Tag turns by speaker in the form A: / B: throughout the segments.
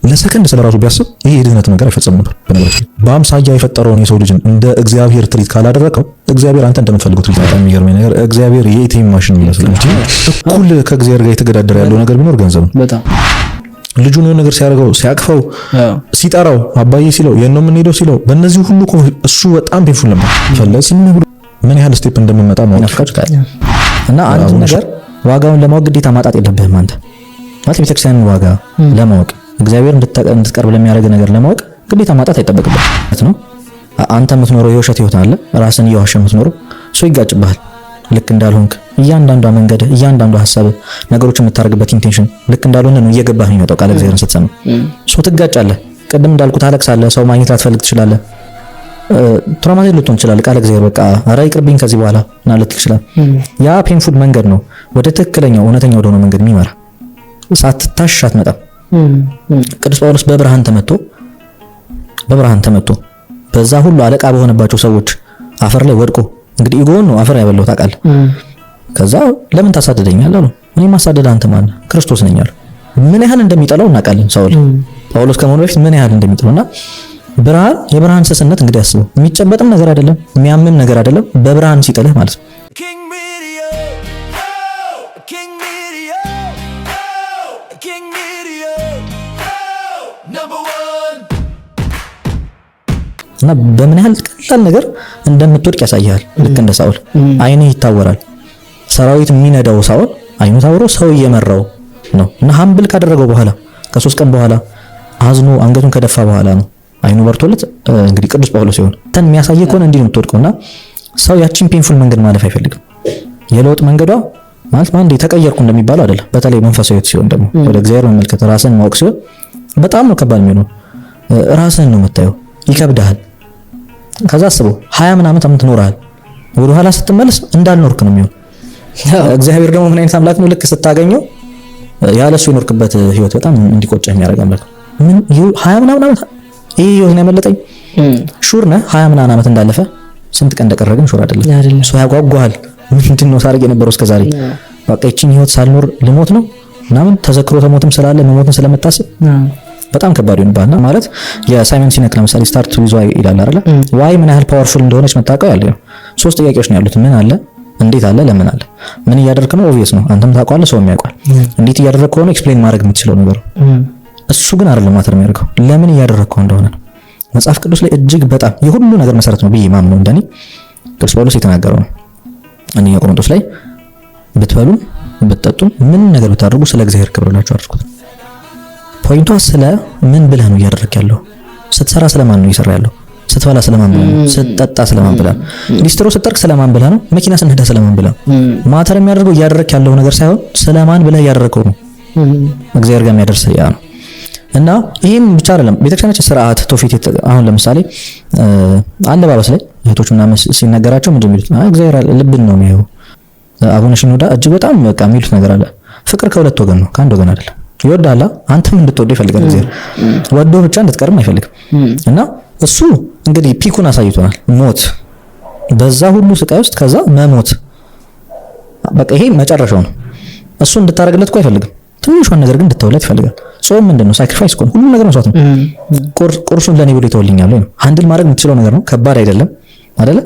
A: ለሰከንድ ስለ ራሱ ቢያስብ ይሄ የድህነት ነገር አይፈጸም ነበር። በነገራችን በአምሳያ የፈጠረውን የሰው ልጅን እንደ እግዚአብሔር treat ካላደረከው እግዚአብሔር አንተ እንደምትፈልገው treat። በጣም የሚገርመኝ ነገር እግዚአብሔር የ ATM machine ይመስላል እንጂ እኩል ከእግዚአብሔር ጋር የተገዳደረ ያለው ነገር ቢኖር ገንዘብ ነው።
B: በጣም።
A: ልጁን የሆነ ነገር ሲያደርገው፣ ሲያቅፈው፣ ሲጠራው፣ አባዬ ሲለው፣ የት ነው የምንሄደው ሲለው፣ በእነዚህ ሁሉ እሱ በጣም painful ነበር። ፈለግ ዝም ብሎ ምን ያህል step እንደምመጣ ማወቅ
C: እና አንድ ነገር ዋጋውን ለማወቅ ግዴታ ማጣት የለብህም አንተ። ማለት ቤተክርስቲያንን ዋጋ ለማወቅ፣ እግዚአብሔር እንድትቀርብ ለሚያደርግ ነገር ለማወቅ ግዴታ ማጣት አይጠበቅብህም ነው። አንተ የምትኖረው የውሸት ህይወት አለ፣ ራስን እየዋሸ የምትኖረው እሱ ይጋጭብሃል። ልክ እንዳልሆንክ እያንዳንዷ መንገድ፣ እያንዳንዷ ሀሳብ፣ ነገሮች የምታደርግበት intention ልክ እንዳልሆነ ነው እየገባህ የሚመጣው ቃለ እግዚአብሔርን ስትሰማ። So ትጋጫለህ። ቅድም እንዳልኩ ታለቅሳለህ። ሰው ማግኘት ላትፈልግ ትችላለህ። Traumatized ልትሆን ትችላለህ። ቃለ እግዚአብሔር በቃ ኧረ ይቅርብኝ ከዚህ በኋላ እና ልትል ትችላለህ። ያ painful መንገድ ነው ወደ ትክክለኛው እውነተኛው ወደሆነው መንገድ የሚመራ። ሳትታሽ አትመጣም። ቅዱስ ጳውሎስ በብርሃን ተመቶ በዛ ሁሉ አለቃ በሆነባቸው ሰዎች አፈር ላይ ወድቆ፣ እንግዲህ ego ውን ነው አፈር ያበላው ታውቃለህ። ከዛ ለምን ታሳድደኛለህ አለው። እኔ ማሳደድ አንተ ማን? ክርስቶስ ነኝ አለው። ምን ያህል እንደሚጠላው እናውቃለን። ሳውል ጳውሎስ ከመሆኑ በፊት ምን ያህል እንደሚጠላው እና ብርሃን፣ የብርሃን ስስነት እንግዲህ አስበው። የሚጨበጥም ነገር አይደለም፣ የሚያምም ነገር አይደለም። በብርሃን ሲጥልህ ማለት ነው።
D: King Media, King Media, King Media, number one.
C: እና በምን ያህል ቀላል ነገር እንደምትወድቅ ያሳይሃል። ልክ እንደ ሳውል አይንህ ይታወራል። ሰራዊት የሚነዳው ሳውል አይኑ ታውሮ ሰው እየመራው ነው እና humble ካደረገው በኋላ፣ ከ3 ቀን በኋላ አዝኖ አንገቱን ከደፋ በኋላ ነው አይኑ በርቶለት እንግዲህ ቅዱስ ጳውሎስ ሲሆን ተን የሚያሳይ ከሆነ እንዲህ ነው የምትወድቀው። እና ሰው ያቺን painful መንገድ ማለፍ አይፈልግም። የለውጥ መንገዷ ማለት በአንዴ ተቀየርኩ እንደሚባለው አይደለም። በተለይ መንፈሳዊ ሕይወት ሲሆን ደግሞ ወደ እግዚአብሔር መመልከት፣ ራስን ማወቅ ሲሆን በጣም ነው ከባድ የሚሆነው። ራስህን ነው የምታየው፣ ይከብድሃል። ከዛ አስበው 20 ምናምን ዓመት ኖረሃል። ወደ ኋላ ስትመለስ እንዳልኖርክ ነው የሚሆን። እግዚአብሔር ደግሞ ምን አይነት አምላክ ነው? ልክ ስታገኘው ያለ እሱ የኖርክበት ህይወት በጣም እንዲቆጨህ የሚያደርግ አምላክ ነው። ምን 20 ምናምን ዓመት ይሄ ህይወት ነው ያመለጠኝ። Sure ነህ 20 ምናምን ዓመት እንዳለፈ፣ ስንት ቀን እንደቀረ ግን sure አይደለም። ሰው ያጓጓሃል። ምንድን ነው ሳደርግ የነበረው እስከዛሬ? በቃ ይቺን ህይወት ሳልኖር ልሞት ነው ምናምን፣ ተዘክሮ ሞትም ስላለ መሞትን ስለምታስብ በጣም ከባድ ይሆንብሃል። ማለት የሳይመን ሲነክ ለምሳሌ "Start with why" ይላል አይደለ? Why ምን ያህል powerful እንደሆነች መታወቀው ያለ ነው። ሶስት ጥያቄዎች ነው ያሉት። ምን አለ፣ እንዴት አለ፣ ለምን አለ። ምን እያደረክ ነው? Obvious ነው፣ አንተም ታውቀዋለህ፣ ሰውም ያውቀዋል። እንዴት እያደረግክ ከሆነ explain ማድረግ የምትችለው ነገር፣ እሱ ግን አይደለም matter የሚያደርገው፣ ለምን እያደረግከው እንደሆነ ነው። መጽሐፍ ቅዱስ ላይ እጅግ በጣም የሁሉ ነገር መሰረት ነው ብዬ ማምነው እንደኔ ቅዱስ ጳውሎስ የተናገረው ነው። አንደኛ ቆሮንቶስ ላይ ብትበሉም ብትጠጡም ምን ነገር ብታደርጉ ስለ እግዚአብሔር ክብር ብላችሁ አድርጉት። Point ኧ ስለ ምን ብለህ ነው እያደረክ ያለው? ስትሰራ ስለማን ነው እየሰራ ያለው? ስትበላ ስለማን ብለህ ነው? ስትጠጣ ስለማን ብለህ ነው? ሊስትሮ ስትጠርግ ስለማን ብለህ ነው? መኪና ስትነዳ ስለማን ብለህ ነው? Matter የሚያደርገው እያደረክ ያለው ነገር ሳይሆን ስለማን ብለህ እያደረከው ነው። እግዚአብሔር ጋር የሚያደርስ ያ ነው። እና ይህም ብቻ አይደለም። ቤተክርስቲያናችን ስርዓት፣ ትውፊት፣ አሁን ለምሳሌ አለባበስ ላይ እህቶች ምናምን ሲነገራቸው ምንድን የሚሉት? አይ እግዚአብሔር ልብን ነው የሚያየው። አቡነ ሽኖዳ እጅግ በጣም በቃ የሚሉት ነገር አለ። ፍቅር ከሁለት ወገን ነው፣ ከአንድ ወገን አይደለም። ይወዳላ፣ አንተም እንድትወደው ይፈልጋል። እግዚአብሔር ወዶ ብቻ እንድትቀርም አይፈልግም። እና እሱ እንግዲህ peak ኡን አሳይቶናል። ሞት፣ በዛ ሁሉ ስቃይ ውስጥ ከዛ መሞት፣ በቃ ይሄ መጨረሻው ነው። እሱ እንድታደርግለት እኮ አይፈልግም። ትንሿን ነገር ግን እንድትተውለት ይፈልጋል። ጾም ምንድን ነው? Sacrifice እኮ ነው። ሁሉም ነገር መስዋዕት ነው። ቁርሱን ለኔ ብሎ ይተውልኛል ወይ ነው። Handle ማድረግ የምትችለው ነገር ነው። ከባድ አይደለም አይደለ?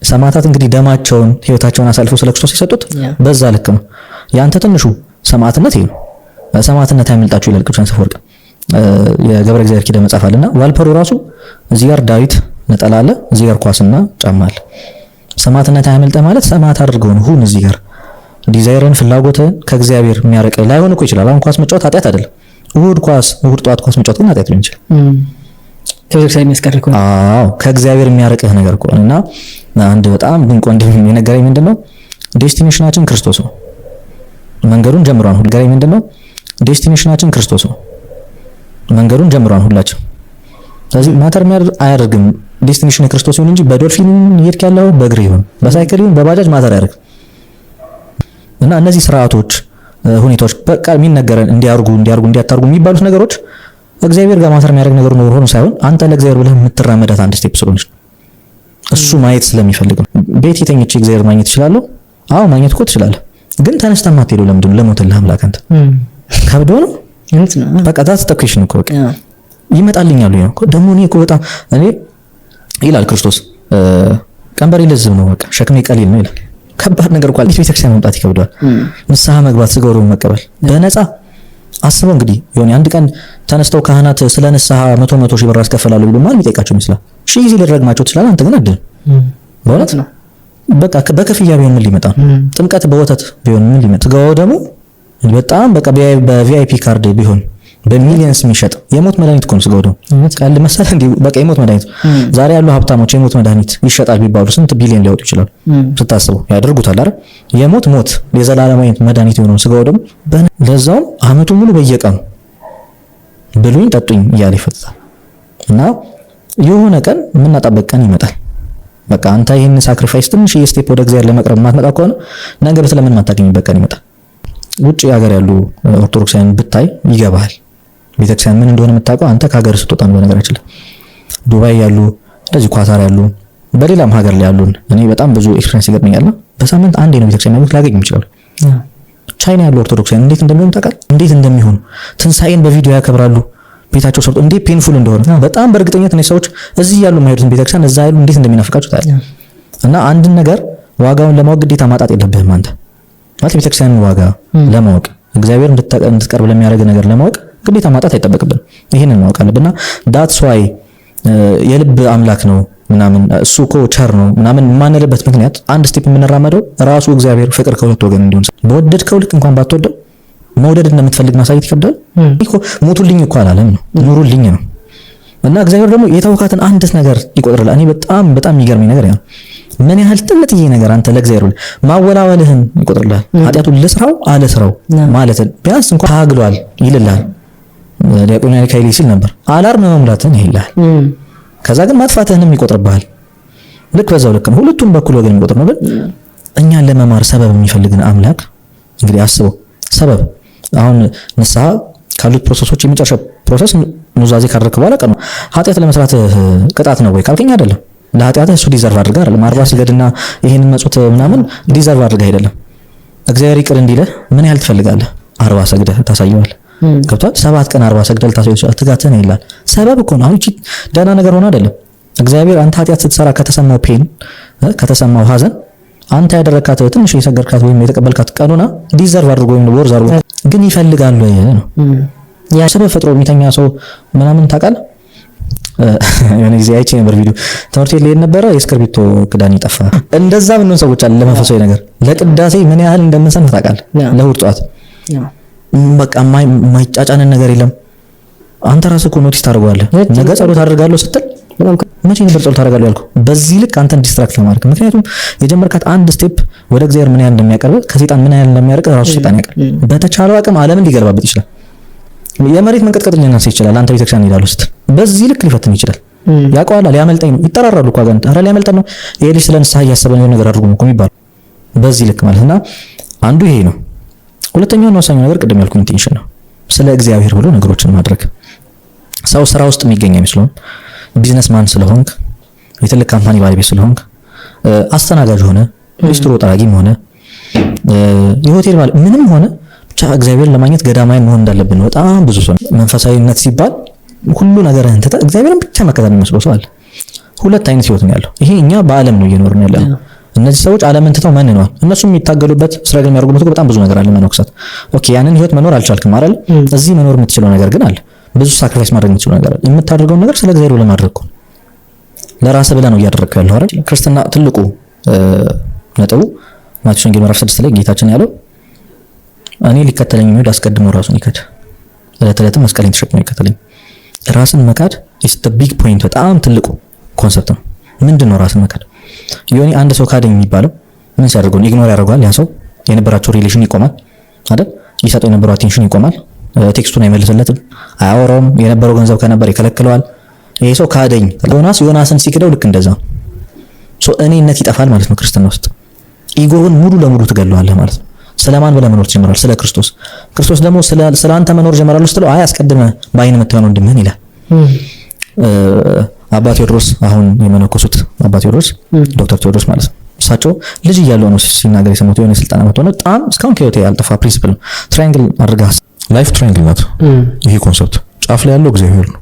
C: ሰማዕታት እንግዲህ ደማቸውን ህይወታቸውን አሳልፈው ስለ ክርስቶስ የሰጡት በዛ ልክ ነው። ያንተ ትንሹ ሰማዕትነት ይሄ ነው። ሰማዕትነት አያመልጣችሁ ይላል ቅዱስ አፈወርቅ። የገብረ እግዚአብሔር ኪደ መጽሐፍ አለና wallpaper ኡ ራሱ እዚህ ጋር ዳዊት ነጠላ አለ፣ እዚህ ጋር ኳስና ጫማ አለ። ሰማዕትነት አያመልጠህ ማለት ሰማዕት አድርገው ነው ሁን። እዚህ ጋር desire ን፣ ፍላጎትን ከእግዚአብሔር የሚያርቅ ላይሆን እኮ ይችላል። አሁን ኳስ መጫወት ኃጢአት አይደለም። እሁድ ኳስ፣ እሁድ ጠዋት ኳስ መጫወት ግን ኃጢአት ሊሆን ይችላል።
B: ከቤተክርስቲያን የሚያስቀር ከሆነ።
C: አዎ፣ ከእግዚአብሔር የሚያርቅህ ነገር ከሆነ። እና አንድ በጣም ድንቅ ወንድም የነገረኝ ምንድነው፣ destination ኣችን ክርስቶስ ነው። መንገዱን ጀምሯል። ሁሉ ምንድነው፣ destination ኣችን ክርስቶስ ነው። መንገዱን ጀምሯል ሁላችን። ስለዚህ matter አያደርግም። Destination ክርስቶስ ይሁን እንጂ በዶልፊን እየሄድክ ያለው፣ በእግር ይሁን፣ በሳይክል ይሁን፣ በባጃጅ matter አያደርግም። እና እነዚህ ስርዓቶች፣ ሁኔታዎች በቃ የሚነገረን እንዲያርጉ እንዲያርጉ እንዲያታርጉ የሚባሉት ነገሮች እግዚአብሔር ጋር matter የሚያደርግ ነገር ኖሮ ሆኖ ሳይሆን አንተ ለእግዚአብሔር ብለህ የምትራመዳት አንድ step ስለሆነች እሱ ማየት ስለሚፈልግ ነው። ቤት የተኝቼ እግዚአብሔር ማግኘት እችላለሁ? አዎ፣ ማግኘት እኮ ትችላለህ። ግን ተነስተህ የማትሄደው ለምንድን ነው? ለሞተልህ አምላክ አንተ ከብዶ ነው። በቃ that's the question እኮ። በቃ ይመጣልኛል ነው ደግሞ። እኔ እኮ በጣም እኔ ይላል ክርስቶስ፣ ቀንበሬ ልዝብ ነው፣ በቃ ሸክሜ ቀሊል ነው ይላል። ከባድ ነገር እኮ ቤተክርስቲያን መምጣት ይከብደዋል። ንስሐ መግባት፣ ስጋው ደግሞ መቀበል በነፃ። አስበው እንግዲህ የሆነ አንድ ቀን ተነስተው ካህናት ስለ ንስሐ 100 100 ሺህ ብር አስከፍላሉ ቢሉ ማን የሚጠይቃቸው ይመስላል? ሺህ ጊዜ ልረግማቸው ትችላለህ። አንተ ግን አድን በእውነት ነው። በቃ በክፍያ ቢሆን ምን ሊመጣ? ጥምቀት በወተት ቢሆን ምን ሊመጣ? ስጋው ደግሞ በጣም በቃ በ VIP card ቢሆን፣ በ millions የሚሸጥ የሞት መድኃኒት እኮ ነው። ስጋው ደግሞ ቀልድ መሰለህ እንዴ? በቃ የሞት መድኃኒት። ዛሬ ያሉ ሀብታሞች የሞት መድኃኒት ይሸጣል ቢባሉ ስንት ቢሊዮን ሊያወጡ ይችላሉ? ስታስበው ያደርጉታል አይደል? የሞት ሞት የዘላለማዊ መድኃኒት የሆነው ስጋው ደግሞ ለዛውም አመቱ ሙሉ በየቀኑ ብሉኝ ጠጡኝ እያለ ይፈታል። እና የሆነ ቀን የምናጣበት ቀን ይመጣል። በቃ አንተ ይህን sacrifice፣ ትንሽ step ወደ እግዚአብሔር ለመቅረብ የማትመጣ ከሆነ ነገ ብትለምን የማታገኝበት ቀን ይመጣል። ውጭ ሀገር ያሉ ኦርቶዶክሳውያን ብታይ ይገባሃል። ቤተክርስቲያን ምን እንደሆነ የምታውቀው አንተ ከሀገር ስትወጣ ነው። በነገራችን ላይ ዱባይ ያሉ፣ እንደዚህ ኳታር ያሉ፣ በሌላም ሀገር ላይ ያሉን እኔ በጣም ብዙ experience ይገጥመኛል። በሳምንት አንዴ ነው ቤተክርስቲያን የሚያዩት፣ ላገኝ ይችላሉ። ቻይና ያሉ ኦርቶዶክሳውያን እንዴት እንደሚሆኑ ታውቃለህ? እንዴት እንደሚሆኑ ትንሳኤን በቪዲዮ ያከብራሉ። ቤታቸው ሰርቶ እንዴት painful እንደሆነ፣ በጣም በእርግጠኝነት እነዚህ ሰዎች እዚህ ያሉ የማይሄዱትን ቤተክርስቲያን እዛ ያሉ እንዴት እንደሚናፍቃቸው ታያለህ። እና አንድን ነገር ዋጋውን ለማወቅ ግዴታ ማጣት የለብህም። አንተ ማለት ቤተክርስቲያንን ዋጋ ለማወቅ፣ እግዚአብሔር እንድትቀርብ ለሚያደርግ ነገር ለማወቅ ግዴታ ማጣት አይጠበቅብንም። ይሄንን ማወቅ አለብንና that's why የልብ አምላክ ነው ምናምን፣ እሱ እኮ ቸር ነው ምናምን የማንልበት ምክንያት አንድ step የምንራመደው ራሱ እግዚአብሔር ፍቅር ከሁለት ወገን እንዲሆን፣ በወደድከው ልክ እንኳን ባትወደው መውደድ እንደምትፈልግ ማሳየት ይከብዳል እኮ። ሞቱልኝ እኮ አላለም ነው፣ ኑሩልኝ ነው። እና እግዚአብሔር ደግሞ የተውካትን አንድ ነገር ይቆጥርልሃል። እኔ በጣም በጣም የሚገርመኝ ነገር ያ ምን ያህል ትንጥዬ ነገር አንተ ለእግዚአብሔር ማወላወልህን ይቆጥርልሃል። ኃጢአቱን ልስራው አልስራው ማለትን ቢያንስ እንኳን ታግሏል ይልልሃል። ዲያቆን ሚካኤል ሲል ነበር፣ alarm መሙላትን ይልሃል። ከዛ ግን ማጥፋትህንም ይቆጥርብሃል። ልክ በዛው ልክ ነው። ሁለቱም በኩል ወገን የሚቆጥር ነው። ግን እኛን ለመማር ሰበብ የሚፈልግን አምላክ እንግዲህ አስበው። ሰበብ አሁን ንስሐ ካሉት process ኦች የመጨረሻ process ኑዛዜ ካደረክ በኋላ ቀኑ ኃጢአት ለመስራት ቅጣት ነው ወይ ካልከኝ አይደለም። ለኃጢአትህ እሱ deserve አድርገህ አይደለም። 40 ስገድና ይሄንን መጹት ምናምን deserve አድርገህ አይደለም። እግዚአብሔር ይቅር እንዲልህ ምን ያህል ትፈልጋለህ? 40 ሰግደህ ታሳየዋለህ። ገብቶሃል? 7 ቀን 40 ሰግደህ ልታሳየው ትችላለህ። ትጋትህን ይላል። ሰበብ እኮ ነው። አሁን እቺ ደህና ነገር ሆነ አይደለም። እግዚአብሔር አንተ ኃጢአት ስትሰራ ከተሰማው pain፣ ከተሰማው ሀዘን አንተ ያደረካት ትንሽ የሰገድካት ወይም የተቀበልካት ቀኖና deserve አድርጎ ወይም worth አድርጎ ግን ይፈልጋሉ ነው። ያ ሰበብ ፈጥሮ የሚተኛ ሰው ምናምን ታውቃለህ? የሆነ ጊዜ አይቼ ነበር ቪዲዮ። ትምህርት ቤት ልሄድ ነበረ፣ የእስክርቢቶ ክዳን ይጠፋ። እንደዛ ምንሆን ሰዎች አለ። ለመንፈሳዊ ነገር ለቅዳሴ ምን ያህል እንደምንሰንፍ ታውቃለህ? ለእሑድ ጠዋት በቃ የማይጫጫንን ነገር የለም። አንተ ራስህ እኮ notice ታደርገዋለህ። ነገ ጸሎት አደርጋለሁ ስትል መቼ ነበር ጸሎት አደርጋለሁ ያልኩህ? በዚህ ልክ አንተን distract ለማድረግ። ምክንያቱም የጀመርካት አንድ step ወደ እግዚአብሔር ምን ያህል እንደሚያቀርብ፣ ከሰይጣን ምን ያህል እንደሚያርቅ ራሱ ሰይጣን ያውቃል። በተቻለው አቅም ዓለምን ሊገለባብጥ ይችላል። የመሬት መንቀጥቀጥ ሊነሳ ይችላል። አንተ ቤተክርስቲያን እሄዳለሁ ስትል በዚህ ልክ ሊፈትን ይችላል። ያውቀዋል። ሊያመልጠኝ ነው። ይጠራራሉ እኮ አጋንንት። ኧረ ሊያመልጠን ነው ይሄ ልጅ፣ ስለ ንስሐ እያሰበ ነው፣ ነገር አድርጉ እኮ የሚባለው በዚህ ልክ ማለት እና አንዱ ይሄ ነው። ሁለተኛው እና ወሳኙ ነገር ቅድም ያልኩህ intention ነው። ስለ እግዚአብሔር ብሎ ነገሮችን ማድረግ። ሰው ስራ ውስጥ የሚገኝ አይመስለውም። Businessman ስለሆንክ፣ የትልቅ company ባለቤት ስለሆንክ፣ አስተናጋጅ ሆነ፣ ሊስትሮ ጠራጊም ሆነ፣ የሆቴል ባለ ምንም ሆነ፣ ብቻ እግዚአብሔርን ለማግኘት ገዳማዊ መሆን እንዳለብን ነው። በጣም ብዙ ሰው መንፈሳዊነት ሲባል ሁሉ ነገርህን ትተህ እግዚአብሔርን ብቻ መከተል የሚመስለው ሰው አለ። ሁለት አይነት ህይወት ነው ያለው። ይሄ እኛ በዓለም ነው እየኖርን ያለው። እነዚህ ሰዎች ዓለምን ትተው መንነዋል። እነሱም የሚታገሉበት፣ struggle የሚያደርጉበት በጣም ብዙ ነገር አለ። መነኮሳት okay፣ ያንን ህይወት መኖር አልቻልክም አይደል? እዚህ መኖር የምትችለው ነገር ግን አለ። ብዙ sacrifice ማድረግ የምትችለው ነገር አለ። የምታደርገውን ነገር ስለ እግዚአብሔር ብለህ ማድረግ እኮ ለራስህ ብለህ ነው እያደረግከው ያለው አይደል? ክርስትና ትልቁ ነጥቡ ማቴዎስ ወንጌል ምዕራፍ 6 ላይ ጌታችን ያለው እኔ ሊከተለኝ የሚወድ አስቀድሞ ራሱን ይካድ፣ ዕለት ዕለትም መስቀሌን ተሸክሞ ይከተለኝ። ራስን መካድ is the big point፣ በጣም ትልቁ concept ነው። ምንድን ነው ራስን መካድ? ዮኒ፣ አንድ ሰው ካደኝ የሚባለው ምን ሲያደርገው ነው? Ignore ያደርገዋል። ያ ሰው የነበራቸው relation ይቆማል አይደል? ይሰጠው የነበረው attention ይቆማል። Text ኡን አይመልስለትም፣ አያወራውም። የነበረው ገንዘብ ከነበር ይከለክለዋል። ይሄ ሰው ካደኝ። ዮናስ ዮናስን ሲክደው ልክ እንደዛ so እኔነት ይጠፋል ማለት ነው። ክርስትና ውስጥ ego ውን ሙሉ ለሙሉ ትገለዋለህ ማለት ነው። ስለማን ብለህ መኖር ትጀምራለህ? ስለ ክርስቶስ። ክርስቶስ ደግሞ ስለ አንተ መኖር ጀምራለሁ ስትለው አይ አስቀድመህ በአይን የምታየውን ወንድምህን ይላል። አባ ቴዎድሮስ፣ አሁን የመነኮሱት አባ ቴዎድሮስ፣ ዶክተር ቴዎድሮስ ማለት ነው። እሳቸው ልጅ እያለሁ ነው ሲናገር የሰማሁት። የሆነ ስልጠና መጥቶ ነው። በጣም እስካሁን ከህይወቴ ያልጠፋ principle ነው። Triangle አድርገህ
A: Life triangle ናት። ይሄ concept ጫፍ ላይ ያለው እግዚአብሔር ነው።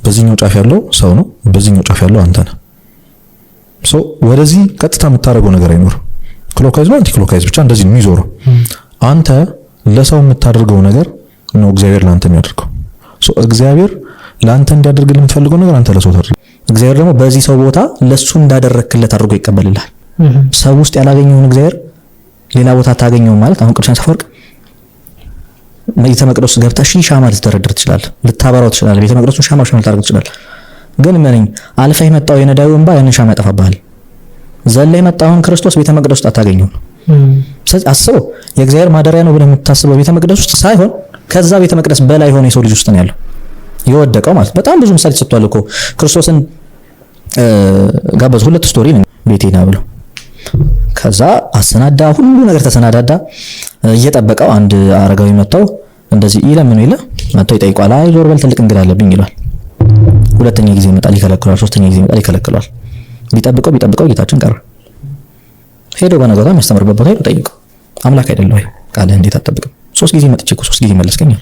A: በዚህኛው ጫፍ ያለው ሰው ነው። በዚህኛው ጫፍ ያለው አንተ ነህ። So ወደዚህ ቀጥታ የምታደርገው ነገር አይኖርም። Clockwise ነው anticlockwise ብቻ እንደዚህ ነው የሚዞረው። አንተ ለሰው የምታደርገው ነገር ነው እግዚአብሔር ለአንተ የሚያደርገው። So እግዚአብሔር ለአንተ እንዲያደርግልህ የምትፈልገው ነገር አንተ ለሰው ታደርግ።
C: እግዚአብሔር ደግሞ በዚህ ሰው ቦታ ለሱ እንዳደረክለት አድርጎ ይቀበልልሃል። ሰው ውስጥ ያላገኘውን እግዚአብሔር ሌላ ቦታ ታገኘው ማለት፣ አሁን ቅዱስ አፈወርቅ ቤተ መቅደስ ገብተህ ሺህ ሻማ ልትደረድር ትችላለህ፣ ልታበራው ትችላለህ። ቤተ መቅደሱን ሻማ ሻማ ልታደርግ ትችላለህ። ግን እመነኝ፣ አልፈህ የመጣው የነዳዩ እንባ ያንን ሻማ ያጠፋብሃል። ዘለህ የመጣውን ክርስቶስ ቤተ መቅደስ ውስጥ አታገኘውም። ስለዚህ አስበው፣ የእግዚአብሔር ማደሪያ ነው ብለህ የምታስበው ቤተ መቅደስ ውስጥ ሳይሆን ከዛ ቤተ መቅደስ በላይ የሆነ የሰው ልጅ ውስጥ ነው ያለው የወደቀው ማለት። በጣም ብዙ ምሳሌ ተሰጥቷል እኮ። ክርስቶስን ጋበዙ። ሁለት story ነው። ቤቴ ና ብሎ ከዛ አሰናዳ፣ ሁሉ ነገር ተሰናዳዳ። እየጠበቀው አንድ አረጋዊ መጥተው እንደዚህ ይለምኑ የለ፣ መጥተው ይጠይቋል። አይ ዞር በል፣ ትልቅ እንግዳ አለብኝ ይሏል። ሁለተኛ ጊዜ ይመጣል፣ ይከለክሏል። ሶስተኛ ጊዜ ይመጣል፣ ይከለክሏል። ቢጠብቀው ቢጠብቀው ጌታችን ቀረ። ሄዶ በነገታው የሚያስተምርበት ቦታ ሄዶ ጠይቀው፣ አምላክ አይደለ ወይ? ቃልህ እንዴት አትጠብቅም? ሶስት ጊዜ መጥቼ እኮ ሶስት ጊዜ መለስከኛል።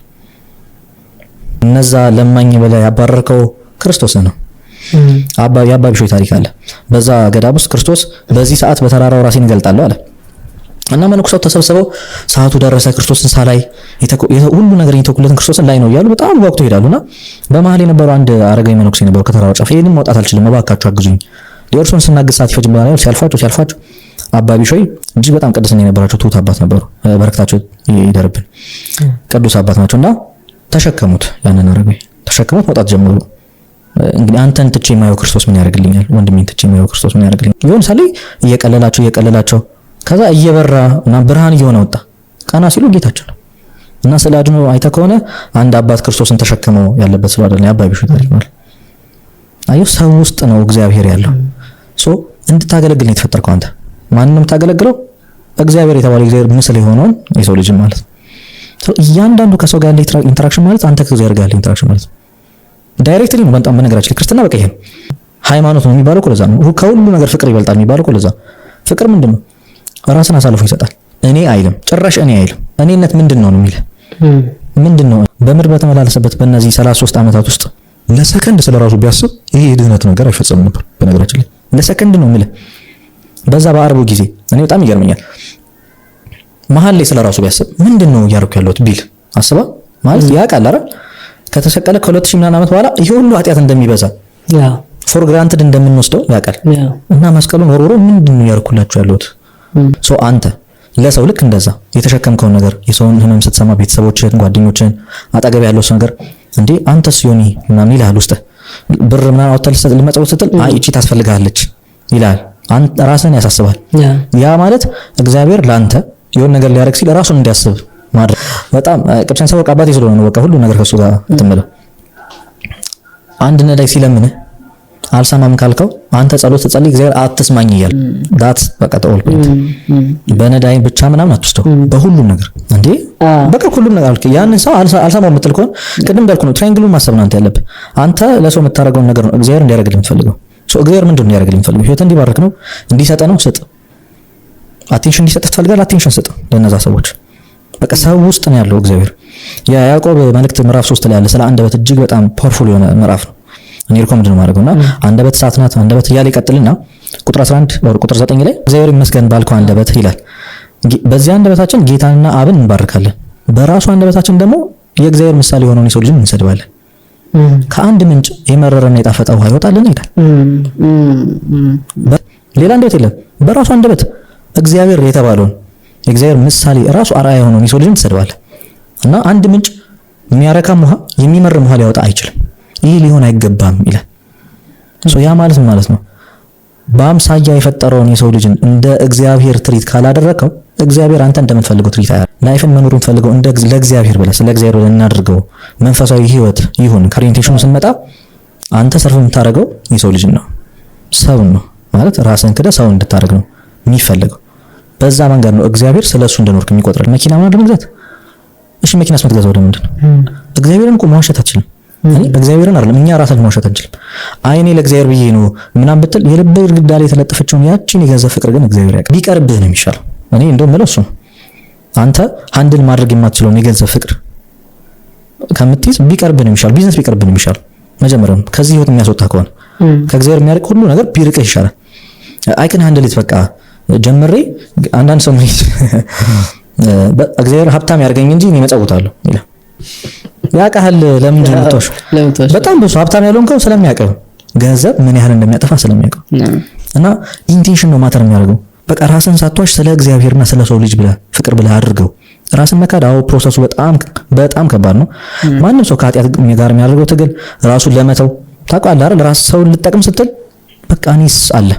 C: እነዛ ለማኝ በላይ ያባረርከው ክርስቶስ ነው። አባ የአባ ቢሾይ ታሪክ አለ። በዛ ገዳም ውስጥ ክርስቶስ በዚህ ሰዓት በተራራው ራሴን እገልጣለሁ አለ እና መነኮሳት ተሰብስበው ሰዓቱ ደረሰ፣ ክርስቶስን ሳላይ ሁሉ ነገር የተኩለትን ክርስቶስን ላይ ነው እያሉ በጣም ጓጉተው ይሄዳሉና በመሀል የነበረው አንድ አረጋዊ መነኩሴ ነበሩ። ከተራራው ጫፍ ይሄንን መውጣት አልችልም፣ እባካችሁ አግዙኝ፣ የእርሱን ስናግዝ ሰዓት ይፈጅብናል። ሲያልፏቸው ሲያልፏቸው አባ ቢሾይ እጅግ በጣም ቅድስና የነበራቸው ትሁት አባት ነበሩ። በረከታቸው ይደርብን። ቅዱስ አባት ናቸውና ተሸከሙት፣ ያንን አረጋዊ ተሸክሙት መውጣት ጀመሩ። እንግዲህ አንተን ትቼ የማየው ክርስቶስ ምን ያደርግልኛል? ወንድሜን ትቼ የማየው ክርስቶስ ምን ያደርግልኛል? ይሁን ሳለ እየቀለላቸው እየቀለላቸው ከዛ እየበራ እና ብርሃን እየሆነ ወጣ። ቀና ሲሉ ጌታቸው ነው። እና ስለ አድኖ አይተህ ከሆነ አንድ አባት ክርስቶስን ተሸክመው ያለበት ስለ አይደል የአባ ቢሾይ ታሪክ ማለት። አየህ፣ ሰው ውስጥ ነው እግዚአብሔር ያለው። So እንድታገለግል ነው የተፈጠርከው። አንተ ማንንም የምታገለግለው እግዚአብሔር የተባለው እግዚአብሔር ምስል የሆነውን የሰው ልጅ ማለት ነው። እያንዳንዱ ከሰው ጋር ያለ interaction ማለት አንተ ከእግዚአብሔር ጋር ያለ interaction ማለት ነው። Directly ነው። በጣም በነገራችን ላይ ክርስትና በቃ ይሄ ነው። ሃይማኖት ነው የሚባለው እኮ ለዛ ነው። ከሁሉ ነገር ፍቅር ይበልጣል የሚባለው እኮ ለዛ። ፍቅር ምንድን ነው? ራስን አሳልፎ ይሰጣል። እኔ አይልም፣ ጭራሽ እኔ አይልም። እኔነት ምንድን ነው ነው የሚልህ ምንድን ነው? በምድር በተመላለሰበት በእነዚህ 33 ዓመታት ውስጥ
A: ለሰከንድ ስለ ራሱ ቢያስብ ይሄ የድህነት ነገር አይፈጸምም ነበር። በነገራችን ላይ
C: ለሰከንድ ነው የሚልህ። በዛ በአርቡ ጊዜ እኔ በጣም ይገርመኛል። መሀል ላይ ስለ ራሱ ቢያስብ ምንድን ነው እያደረኩ ያለሁት ቢል አስባ ማለት ያውቃል አይደል? ከተሰቀለ ከ2000 ምናምን ዓመት በኋላ ይሄ ሁሉ ኃጢአት እንደሚበዛ for granted እንደምንወስደው ያውቃል። እና መስቀሉን ወርውሮ ምንድን ነው እያደረኩላችሁ ያለሁት? So አንተ ለሰው ልክ እንደዛ የተሸከምከውን ነገር፣ የሰውን ህመም ስትሰማ ቤተሰቦችን፣ ጓደኞችን፣ አጠገብ ያለው ሰው ነገር እንዴ አንተስ ዮኒ ምናምን ይልሃል። ውስጥ ብር ምናምን አውጥተህ ልመጸውት ስትል አይ እቺ ታስፈልግሃለች ይልሃል። ራስን ያሳስባል። ያ ማለት እግዚአብሔር ለአንተ የሆነ ነገር ሊያደርግ ሲል ራሱን እንዲያስብ ማድረግ። በጣም ቅዱሳን ሰው አባቴ ስለሆነ ነው በቃ ሁሉ ነገር ከሱ ጋር እንትን። አንድ ነዳይ ሲለምንህ አልሰማም ካልከው አንተ ጸሎት ስትጸልይ እግዚአብሔር አትስማኝ እያለ that's በቃ the whole point። በነዳይ ብቻ ምናምን አትወስደው፣ በሁሉም ነገር እንዴ፣ በቃ ሁሉም ነገር አልክ። ያንን ሰው አልሰማም የምትል ከሆነ ቅድም እንዳልኩ ነው፣ triangle ኡን ማሰብ ነው አንተ ያለብህ። አንተ ለሰው የምታደርገውን ነገር ነው እግዚአብሔር እንዲያደርግልህ የምትፈልገው። So እግዚአብሔር ምንድን ነው እንዲያደርግልህ የምትፈልገው? ህይወት እንዲባርክ ነው፣ እንዲሰጠ ነው። ስጥ። Attention እንዲሰጥህ ትፈልጋለህ? Attention ስጥ ለነዛ ሰዎች። በቃ ሰው ውስጥ ነው ያለው እግዚአብሔር። የያዕቆብ መልእክት ምዕራፍ 3 ላይ ያለ ስለ አንደበት እጅግ በጣም powerful የሆነ ምዕራፍ ነው። እኔ recommend ነው የማደርገው። እና አንደበት እሳት ናት፣ አንደበት እያለ ይቀጥልና ቁጥር 11 ወይ ቁጥር 9 ላይ እግዚአብሔር ይመስገን ባልከው አንደበት ይላል። በዚህ አንደበታችን ጌታንና አብን እንባርካለን። በራሱ አንደበታችን ደግሞ የእግዚአብሔር ምሳሌ የሆነውን የሰው ልጅን እንሰድባለን። ከአንድ ምንጭ የመረረና የጣፈጠ ውሃ ይወጣልን ይላል። ሌላ አንደበት የለም። በራሱ አንደበት እግዚአብሔር የተባለውን የእግዚአብሔር ምሳሌ ራሱ አርአያ የሆነውን የሰው ልጅን ትሰድባለህ። እና አንድ ምንጭ የሚያረካም ውሃ የሚመርም ውሃ ሊያወጣ አይችልም። ይህ ሊሆን አይገባም ይላል። So ያ ማለት ምን ማለት ነው? በአምሳያ የፈጠረውን የሰው ልጅን እንደ እግዚአብሔር treat ካላደረከው እግዚአብሔር አንተ እንደምትፈልገው treat አያደርግም። Life ን መኖር የምትፈልገው እንደ ለእግዚአብሔር ብለህ ስለ እግዚአብሔር ብለህ እናድርገው፣ መንፈሳዊ ህይወት ይሁን። ከ orientation ኑ ስንመጣ አንተ serve የምታደርገው የሰው ልጅን ነው፣ ሰውን ነው ማለት ራስን ክደህ ሰውን እንድታደርግ ነው የሚፈልገው። በዛ መንገድ ነው እግዚአብሔር ስለሱ እንደኖርክ የሚቆጥረው። መኪና ምናምን ለመግዛት እሺ፣ መኪናስ የምትገዛው ለምንድን ነው? እግዚአብሔርን እኮ መዋሸት አትችልም። እኔ እግዚአብሔርን አይደለም እኛ ራሳችን መዋሸት አንችልም። አይ እኔ ለእግዚአብሔር ብዬ ነው ምናምን ብትል የልብ ግድግዳ ላይ የተለጠፈችውን ያቺን የገንዘብ ፍቅር ግን እግዚአብሔር ያውቃል። ቢቀርብህ ነው የሚሻለው። እኔ እንደውም የምለው እሱ ነው። አንተ handle ማድረግ የማትችለውን የገንዘብ ፍቅር ከምትይዝ ቢቀርብህ ነው የሚሻለው። ቢዝነስ ቢቀርብህ ነው የሚሻለው። መጀመሪያው ከዚህ ህይወት የሚያስወጣ ከሆነ፣ ከእግዚአብሔር የሚያርቅ ሁሉ ነገር ቢርቅህ ይሻላል። I can handle it፣ በቃ ጀምሬ። አንዳንድ ሰው እግዚአብሔር ሀብታም ያርገኝ እንጂ እኔ መጸውታለሁ ይላል። ያውቃል። ለምንድን ነው የምትዋሸው? በጣም ብዙ ሀብታም ያልሆንከው ስለሚያውቀው፣ ገንዘብ ምን ያህል እንደሚያጠፋ ስለሚያውቀው። እና intention ነው matter የሚያደርገው። በቃ ራስን ሳትዋሽ ስለ እግዚአብሔርና ስለ ሰው ልጅ ብለህ፣ ፍቅር ብለህ አድርገው። ራስን መካድ፣ አዎ፣ process ኡ በጣም በጣም ከባድ ነው። ማንም ሰው ከኃጢአት ጋር የሚያደርገው ትግል ራሱን ለመተው፣ ታውቃለህ አይደል? ራስ ሰውን ልጠቅም ስትል በቃ እኔስ አለ።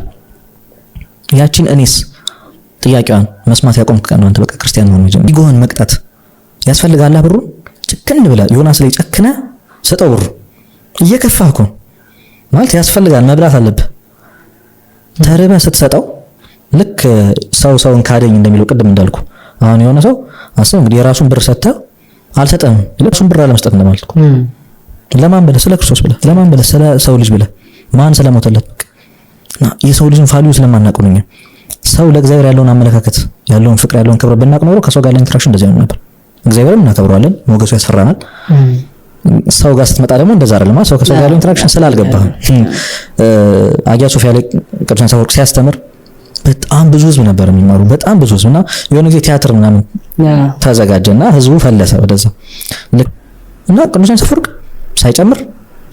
C: ያቺን እኔስ ጥያቄዋን መስማት ያቆምክ ቀን ነው አንተ በቃ ክርስቲያን መሆን መጀመር። Ego ህን መቅጣት ያስፈልጋል። ብሩን ጭክን ብለህ ዮናስ ላይ ጨክነህ ስጠው። ብሩ እየከፋህ እኮ ማለት ያስፈልጋል፣ መብላት አለብህ። ተርበህ ስትሰጠው ልክ ሰው ሰውን ካደኝ እንደሚለው፣ ቅድም እንዳልኩ፣ አሁን የሆነ ሰው አስብ እንግዲህ፣ የራሱን ብር ሰጥተህ አልሰጠህም፣ የራሱን ብር አለመስጠት እንደማለት እኮ። ለማን ብለህ? ስለ ክርስቶስ ብለህ። ለማን ብለህ? ስለ ሰው ልጅ ብለህ። ማን ስለሞተለት። የሰው ልጅን value ስለማናውቅ ነው። ሰው ለእግዚአብሔር ያለውን አመለካከት፣ ያለውን ፍቅር፣ ያለውን ክብር ብናውቅ ኖሮ ከሰው ጋር interaction እንደዚህ ነው ነበር። እግዚአብሔርን እናከብረዋለን፣ ሞገሱ ያስፈራናል። ሰው ጋር ስትመጣ ደግሞ እንደዛ አይደለም። ሰው ከሰው ጋር ያለው interaction ስላልገባ አጊያ ሶፊያ ላይ ቅዱስ አፈወርቅ ሲያስተምር በጣም ብዙ ህዝብ ነበር የሚማሩ፣ በጣም ብዙ ህዝብ። እና የሆነ ጊዜ ቲያትር ምናምን ተዘጋጀና ህዝቡ ፈለሰ ወደዛ። እና ቅዱስ አፈወርቅ ሳይጨምር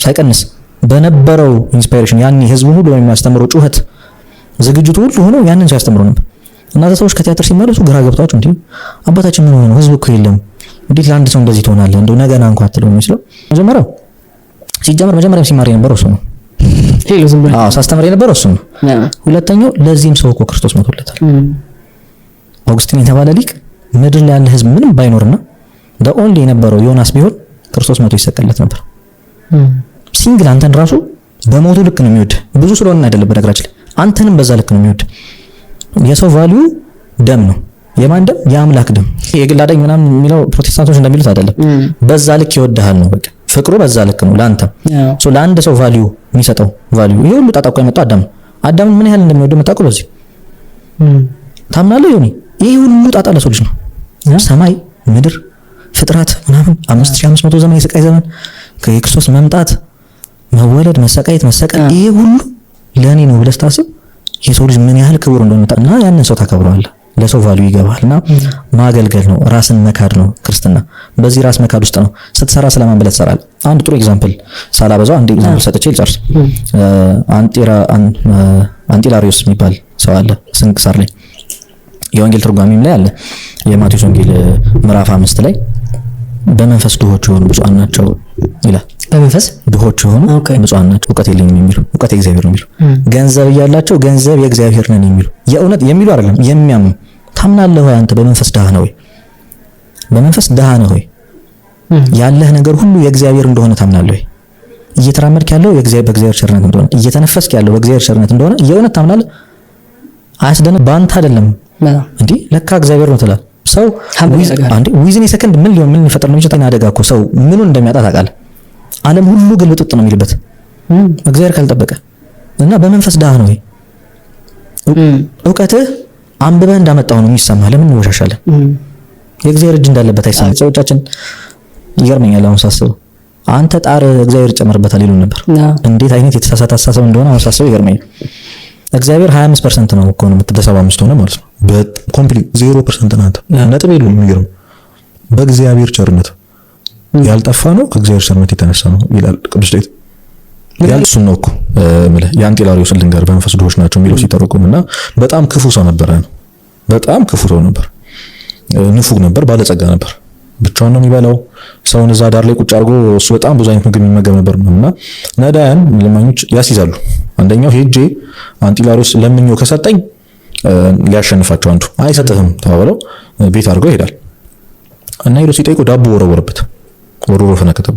C: ሳይቀንስ በነበረው inspiration ያኔ ህዝቡ ሁሉ በሚያስተምረው ጩኸት ዝግጅቱ ሁሉ ሆኖ ያንን ሲያስተምሩ ነበር። እና ሰዎች ከቲያትር ሲመለሱ ግራ ገብቷቸው፣ እንዴ አባታችን ምን ሆነ ነው? ህዝቡ እኮ የለም፣ እንዴት ለአንድ ሰው እንደዚህ ትሆናለህ? እንደው ነገና እንኳን አትለው የሚመስለው። መጀመሪያው ሲጀመር መጀመሪያም ሲማር የነበረው እሱ ነው። አዎ፣ ሳስተምር የነበረው እሱ ነው። ሁለተኛው ለዚህም ሰው እኮ ክርስቶስ ሞቶለታል። ኦግስቲን የተባለ ሊቅ ምድር ላይ ያለ ህዝብ ምንም ባይኖርና only የነበረው ዮናስ ቢሆን ክርስቶስ መቶ ይሰቀልለት ነበር። Single አንተን ራሱ በሞቱ ልክ ነው የሚወድ። ብዙ ስለሆነ አይደለም፣ በነገራችን ላይ አንተንም በዛ ልክ ነው የሚወድ። የሰው value ደም ነው። የማን ደም? የአምላክ ደም። የግል አዳኝ ምናምን የሚለው ፕሮቴስታንቶች እንደሚሉት አይደለም። በዛ ልክ ይወድሃል ነው፣ በቃ ፍቅሩ በዛ ልክ ነው ለአንተ። So ለአንድ ሰው value የሚሰጠው value፣ ይሄ ሁሉ ጣጣ እኮ የመጣው አዳም ነው። አዳም ምን ያህል እንደሚወደው የምታውቀው በዚህ ታምናለህ ዮኒ? ይሄ ሁሉ ጣጣ ለሰው ልጅ ነው። ሰማይ፣ ምድር፣ ፍጥረት ምናምን፣ 5500 ዘመን የስቃይ ዘመን፣ የክርስቶስ መምጣት፣ መወለድ፣ መሰቃየት፣ መሰቀል፣ ይሄ ሁሉ ለእኔ ነው ብለህ ስታስብ የሰው ልጅ ምን ያህል ክቡር እንደሆነ እና ያንን ሰው ታከብረዋለህ። ለሰው value ይገባል። እና ማገልገል ነው፣ ራስን መካድ ነው ክርስትና። በዚህ ራስ መካድ ውስጥ ነው ስትሰራ ስለማን ብለህ ትሰራለህ። አንድ ጥሩ example፣ ሳላበዛው አንድ example ሰጥቼ ልጨርስ። አንጢላሪዮስ የሚባል ሰው አለ፣ ስንክሳር ላይ የወንጌል ትርጓሜም ላይ አለ። የማቴዎስ ወንጌል ምዕራፍ 5 ላይ በመንፈስ ድሆች የሆኑ ብፁዓን ናቸው ይላል።
B: በመንፈስ
C: ድሆች የሆኑ ብፁዓን ናቸው። እውቀት የለኝም የሚሉ፣ እውቀት የእግዚአብሔር ነው የሚሉ፣ ገንዘብ እያላቸው ገንዘብ የእግዚአብሔር ነን የሚሉ፣ የእውነት የሚሉ አይደለም፣ የሚያምኑ። ታምናለህ ወይ? አንተ በመንፈስ ድሃ ነህ ወይ? በመንፈስ ድሃ ነህ ወይ? ያለህ ነገር ሁሉ የእግዚአብሔር እንደሆነ ታምናለህ ወይ? እየተራመድክ ያለው በእግዚአብሔር ቸርነት እንደሆነ፣ እየተነፈስክ ያለው በእግዚአብሔር ቸርነት እንደሆነ የእውነት ታምናለህ? አያስደንቅ? በአንተ አይደለም እንዴ፣ ለካ እግዚአብሔር ነው ትላለህ። ሰው አንዴ within second ምን ሊሆን፣ ምን ሊፈጠር ነው የሚችል? አደጋ እኮ ሰው ምኑን እንደሚያጣ ታውቃለህ። ዓለም ሁሉ ግልብጥጥ ነው የሚልበት እግዚአብሔር ካልጠበቀ። እና በመንፈስ ድሃ ነው ወይ? እውቀትህ አንብበህ እንዳመጣው ነው የሚሰማህ። ለምን እንወሻሻለን? የእግዚአብሔር እጅ እንዳለበት አይሰማም። ሰዎቻችን ይገርመኛል አሁን ሳስበው፣ አንተ ጣር እግዚአብሔር ይጨመርበታል ይሉን ነበር። እንዴት አይነት የተሳሳተ አስተሳሰብ እንደሆነ አሁን ሳስበው ይገርመኛል። እግዚአብሔር 25% ነው እኮ ነው።
A: 75 ሆነ ማለት ነው። በ complete 0% ናት። ነጥብ የለውም። የሚገርም፣ በእግዚአብሔር ቸርነት ያልጠፋ ነው፣ ከእግዚአብሔር ቸርነት የተነሳ ነው ይላል ቅዱስ ዳዊት። ያልሱን ነው እኮ የምልህ። የአንጢላሪዮስን ልንገር፣ በመንፈስ ድሆች ናቸው የሚለው ሲተረጉም። እና በጣም ክፉ ሰው ነበረ ነው። በጣም ክፉ ሰው ነበር። ንፉግ ነበር፣ ባለጸጋ ነበር። ብቻውን ነው የሚበላው። ሰውን እዛ ዳር ላይ ቁጭ አድርጎ እሱ በጣም ብዙ አይነት ምግብ የሚመገብ ነበር። እና ነዳያን ለማኞች ያስይዛሉ። አንደኛው ሄጄ አንጢላሪዮስ ለምኞ ከሰጠኝ ሊያሸንፋቸው፣ አንዱ አይሰጥህም ተባብለው ቤት አድርገው ይሄዳል። እና ሄዶ ሲጠይቁ ዳቦ ወረወረበት፣ ወርውሮ ፈነከተ።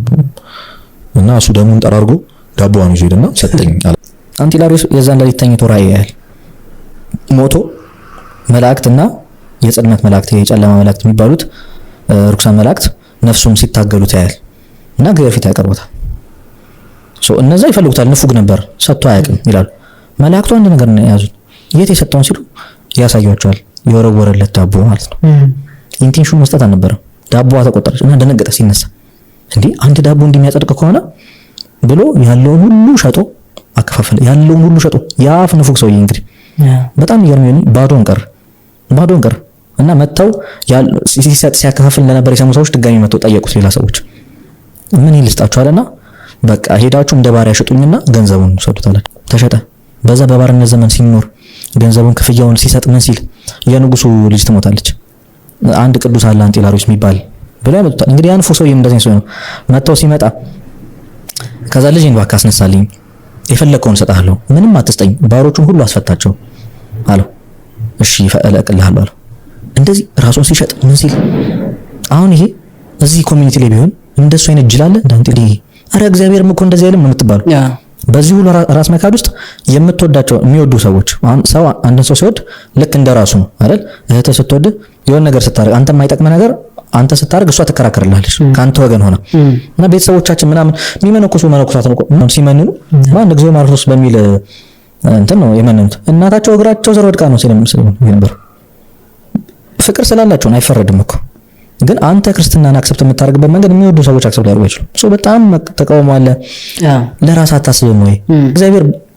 A: እና እሱ ደሙን ጠራርጎ ዳቦዋን ይዞ ሄደና ሰጠኝ አለ።
C: አንጢላሪዮስ የዛን ሌሊት ተኝቶ ራእይ ያያል። ሞቶ መላእክትና የጽልመት መላእክት፣ የጨለማ መላእክት የሚባሉት ርኩሳን መላእክት ነፍሱን ሲታገሉት ያያል እና እግዚአብሔር ፊት ያቀርቡታል። So እነዛ ይፈልጉታል፣ ንፉግ ነበር፣ ሰጥቶ አያውቅም ይላሉ። መላእክቱ አንድ ነገር ነው የያዙት። የት የሰጠውን ሲሉ ያሳያቸዋል። የወረወረለት ዳቦ ማለት ነው። Intention ኑ መስጠት አልነበረም። ዳቦዋ ተቆጠረች እና ደነገጠ ሲነሳ። እንዴ አንድ ዳቦ እንደሚያጸድቅ ከሆነ ብሎ ያለውን ሁሉ ሸጦ አከፋፈለ። ያለውን ሁሉ ሸጦ የአፍ ንፉግ ሰውዬ እንግዲህ በጣም ይገርም። ባዶን ቀር፣ ባዶን ቀር። እና መጥተው ሲሰጥ ሲያከፋፍል እንደነበር የሰሙ ሰዎች ድጋሚ መጥተው ጠየቁት። ሌላ ሰዎች ምን ይልስጣችሁ አለና በቃ ሄዳችሁ እንደ ባሪያ ሽጡኝና ገንዘቡን ውሰዱት አለ። ተሸጠ። በዛ በባርነት ዘመን ሲኖር ገንዘቡን ክፍያውን ሲሰጥ ምን ሲል የንጉሱ ልጅ ትሞታለች። አንድ ቅዱስ አለ አንጢላሪዮስ የሚባል ብለው ያመጡታል። እንግዲህ ያን ሰውዬ እንደዚህ ሰው ነው። መጥተው ሲመጣ ከዛ ልጄን እባክህ አስነሳልኝ፣ የፈለግከውን እሰጥሃለሁ፣ ምንም አትስጠኝ፣ ባሮቹን ሁሉ አስፈታቸው አለው። እሺ እለቅልሃለሁ አለው። እንደዚህ ራሱን ሲሸጥ ምን ሲል አሁን ይሄ እዚህ community ላይ ቢሆን እንደሱ አይነት ጅል አለ እንዳንተ? አረ እግዚአብሔርም እኮ እንደዚህ አይልም ነው የምትባለው። በዚህ ሁሉ ራስ መካድ ውስጥ የምትወዳቸው የሚወዱ ሰዎች፣ አሁን ሰው አንድን ሰው ሲወድ ልክ እንደ ራሱ ነው አይደል? እህትህ ስትወድ የሆነ ነገር ስታደርግ፣ አንተ የማይጠቅም ነገር አንተ ስታደርግ እሷ ትከራከርልሃለች ከአንተ ወገን ሆና። እና ቤተሰቦቻችን ምናምን የሚመነኩሱ መነኩሳት ነው ሲመንኑ ማን እግዚኦ ማርቶስ በሚል እንትን ነው የመነኑት። እናታቸው እግራቸው ስር ወድቃ ነው ሲለም ነበር። ፍቅር ስላላቸው አይፈረድም እኮ፣ ግን አንተ ክርስትናን accept የምታደርግበት መንገድ የሚወዱ ሰዎች accept ሊያደርጉ አይችሉም። So በጣም ተቃውሞ አለ። ለራስህ አታስብም ወይ?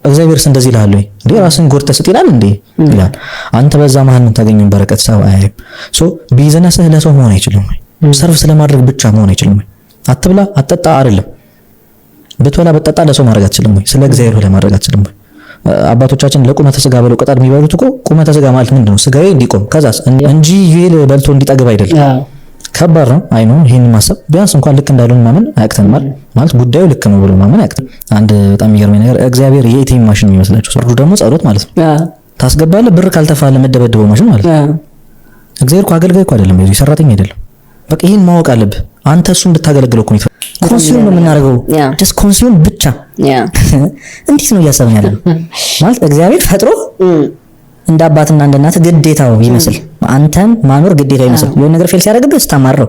C: እግዚአብሔርስ እንደዚህ ይልሃል ወይ? እንዴ ራስን ጎድተህ ስጥ ይላል እንዴ ይላል። አንተ በዛ መሀል የምታገኘውን በረከት ሰው አያይም። So business ህ ለሰው መሆን አይችልም ወይ? Serve ስለማድረግ ብቻ መሆን አይችልም ወይ? አትብላ አትጠጣ አይደለም። ብትበላ ብትጠጣ ለሰው ማድረግ አትችልም ወይ? ስለ እግዚአብሔር ብለህ ማድረግ አትችልም ወይ? አባቶቻችን ለቁመተ ስጋ ብለው ቅጠል የሚበሉት እኮ ቁመተ ስጋ ማለት ምንድን ነው? ስጋዬ እንዲቆም ከዛስ እንጂ ይሄ በልቶ እንዲጠግብ አይደለም። ከባድ ነው። I know ይሄን ማሰብ ቢያንስ እንኳን ልክ እንዳልሆነ ማመን አያቅተንም ማለት ጉዳዩ ልክ ነው ብሎ ማመን አያቅተን። አንድ በጣም የሚገርመኝ ነገር እግዚአብሔር የ ATM machine የሚመስላቸው ፍርዱ ደግሞ ጸሎት ማለት ነው። ታስገባለህ፣ ብር ካልተፋለ መደበደበው ማሽን ማለት ነው። እግዚአብሔር እኮ አገልጋይ እኮ አይደለም፣ ይሄ ሰራተኛ አይደለም። በቃ ይሄን ማወቅ አለብህ። አንተ እሱ እንድታገለግለው እኮ ነው። Consume ነው የምናደርገው፣ just consume ብቻ። እንዴት ነው እያሰብን ያለነው? ማለት እግዚአብሔር ፈጥሮ እንደ አባትና እንደ እናት ግዴታው ይመስል፣ አንተን ማኖር ግዴታው ይመስል፣ የሆነ ነገር fail ሲያደርግብህ ስታማርረው፣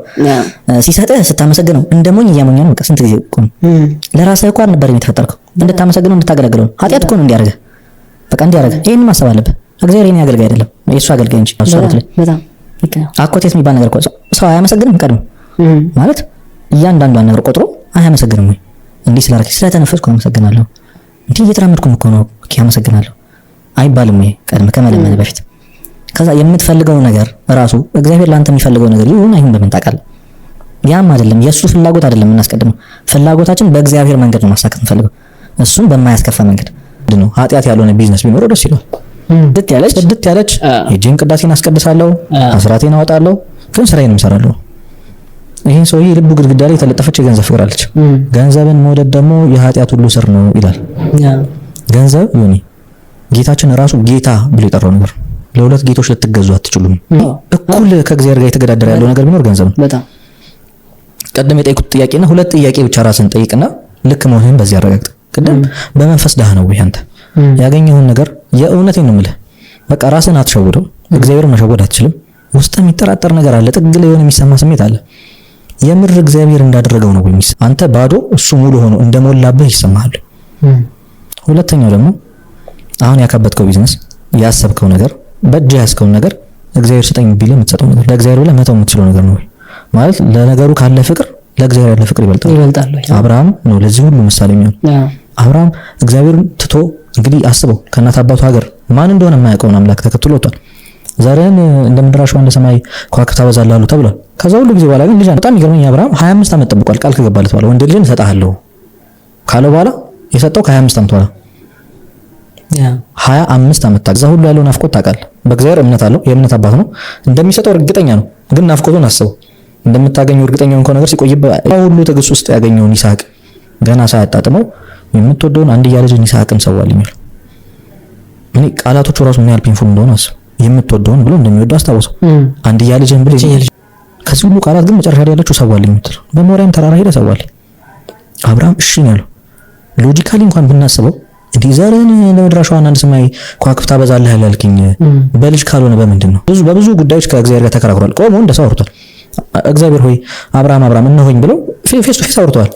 C: ሲሰጥህ ስታመሰግነው እንደ ሞኝ እያሞኘ ነው። በቃ ስንት ጊዜ እኮ ነው። ለራስህ እኮ አልነበረም የተፈጠርከው፣ እንድታመሰግነው እንድታገለግለው ነው። ኃጢአት እኮ ነው እንዲያደርግህ፣ በቃ እንዲያደርግህ። ይሄን ማሰብ አለብህ። እግዚአብሔር የኔ አገልጋይ አይደለም፣ የእሱ አገልጋይ እንጂ። እሱ ላይ አኮቴት የሚባል ነገር እኮ ሰው አያመሰግንም ቀድሞ፣ ማለት እያንዳንዷን ነገር ቆጥሮ አያመሰግንም ወይ? እንዲህ ስላደረክ፣ ስለተነፈስኩ አመሰግናለሁ፣ እንዲህ እየተራመድኩም እኮ ነው፣ okay አመሰግናለሁ አይባልም ወይ ቀድመ ከመለመን በፊት? ከዛ የምትፈልገው ነገር ራሱ እግዚአብሔር ለአንተ የሚፈልገው ነገር ይሁን አይሁን በምን ታውቃለህ? ያም አይደለም፣ የእሱ ፍላጎት አይደለም የምናስቀድመው። ፍላጎታችን በእግዚአብሔር መንገድ ነው ማሳካት የምንፈልገው፣ እሱን በማያስከፋ መንገድ ነው። ኃጢአት ያልሆነ ቢዝነስ ቢኖረው ደስ ይለዋል።
B: ጽድት ያለች።
C: ጽድት ያለች፣ ሄጄም ቅዳሴን አስቀድሳለሁ፣ አስራቴን አወጣለሁ፣ ግን ስራዬንም እሰራለሁ። ይህን ሰውዬ ልቡ ግድግዳ ላይ የተለጠፈች የገንዘብ ፍቅር አለች። ገንዘብን መውደድ ደግሞ የኃጢአት ሁሉ ስር ነው ይላል። ገንዘብ ዮኒ ጌታችን ራሱ ጌታ ብሎ የጠራው ነገር፣ ለሁለት ጌቶች ልትገዙ አትችሉም። እኩል ከእግዚአብሔር ጋር የተገዳደረ ያለው ነገር ቢኖር ገንዘብ ነው።
B: በጣም።
C: ቀደም የጠየቁት ጥያቄና ሁለት ጥያቄ ብቻ ራስን ጠይቅና ልክ መሆንህን በዚህ አረጋግጥ። ቅድም በመንፈስ ድሃ ነው ወይ አንተ? ያገኘኸውን ነገር የእውነቴን ነው የምልህ፣ በቃ ራስን አትሸውደው። እግዚአብሔርን መሸወድ አትችልም። ውስጥ የሚጠራጠር ነገር አለ፣ ጥግ ላይ የሆነ የሚሰማ ስሜት አለ። የምር እግዚአብሔር እንዳደረገው ነው ወይ? አንተ ባዶ እሱ ሙሉ ሆኖ እንደሞላብህ ይሰማሃል። ሁለተኛው ደግሞ አሁን ያካበትከው ቢዝነስ፣ ያሰብከው ነገር፣ በእጅ ያስከውን ነገር እግዚአብሔር ስጠኝ ቢልህ የምትሰጠው ነገር፣ ለእግዚአብሔር ብለህ መተው የምትችለው ነገር ነው ወይ? ማለት ለነገሩ ካለ ፍቅር ለእግዚአብሔር ያለ ፍቅር ይበልጣል።
B: ይበልጣል።
C: አብርሃም ነው ለዚህ ሁሉ ምሳሌ የሚሆን። አብርሃም እግዚአብሔርን ትቶ፣ እንግዲህ አስበው፣ ከእናት አባቱ ሀገር ማን እንደሆነ የማያውቀውን አምላክ ተከትሎ ወጥቷል። ዘርህን እንደ ምድር አሸዋ እንደ ሰማይ ከዋክብት አበዛልሃለሁ ተብሏል። ከዛ ሁሉ ጊዜ በኋላ ግን ልጅ፣ በጣም የሚገርመኝ አብርሃም 25 ዓመት ጠብቋል። ቃል ከገባለት በኋላ፣ ወንድ ልጅን እሰጥሃለሁ ካለው በኋላ የሰጠው ከ25 ዓመት በኋላ፣ 25 ዓመት ታገዛ ሁሉ ያለው ናፍቆት ታውቃለህ። በእግዚአብሔር እምነት አለው፣ የእምነት አባት ነው። እንደሚሰጠው እርግጠኛ ነው። ግን ናፍቆቱን አስበው። እንደምታገኘው እርግጠኛ እንኳን ነገር ሲቆይበት ሁሉ ትዕግስት ውስጥ ያገኘውን ይስሐቅ ገና ሳያጣጥመው የምትወደውን አንድያ ልጅን ይስሐቅን ሰዋልኝ ይላል። እኔ ቃላቶቹ ራሱ ምን ያህል painful እንደሆነ አስብ። የምትወደውን ብሎ እንደሚወደው አስታውሰው። አንድያ ልጅን ብሎ፣ ከዚህ ሁሉ ቃላት ግን መጨረሻ ላይ ያለችው ሰዋልኝ የምትለው፣ በሞሪያም ተራራ ሄደ ሰዋልኝ። አብርሃም እሺ ነው ያለው። Logically እንኳን ብናስበው እንዲህ ዘርህን ለምድር አሸዋና እንደ ሰማይ ከዋክብት አበዛልህ ያልከኝ በልጅ ካልሆነ በምንድን ነው? ብዙ በብዙ ጉዳዮች ከእግዚአብሔር ጋር ተከራክሯል። ቆሞ እንደ ሰው አውርቷል። እግዚአብሔር ሆይ አብርሃም አብርሃም እነሆኝ ብለው face to face አውርተዋል።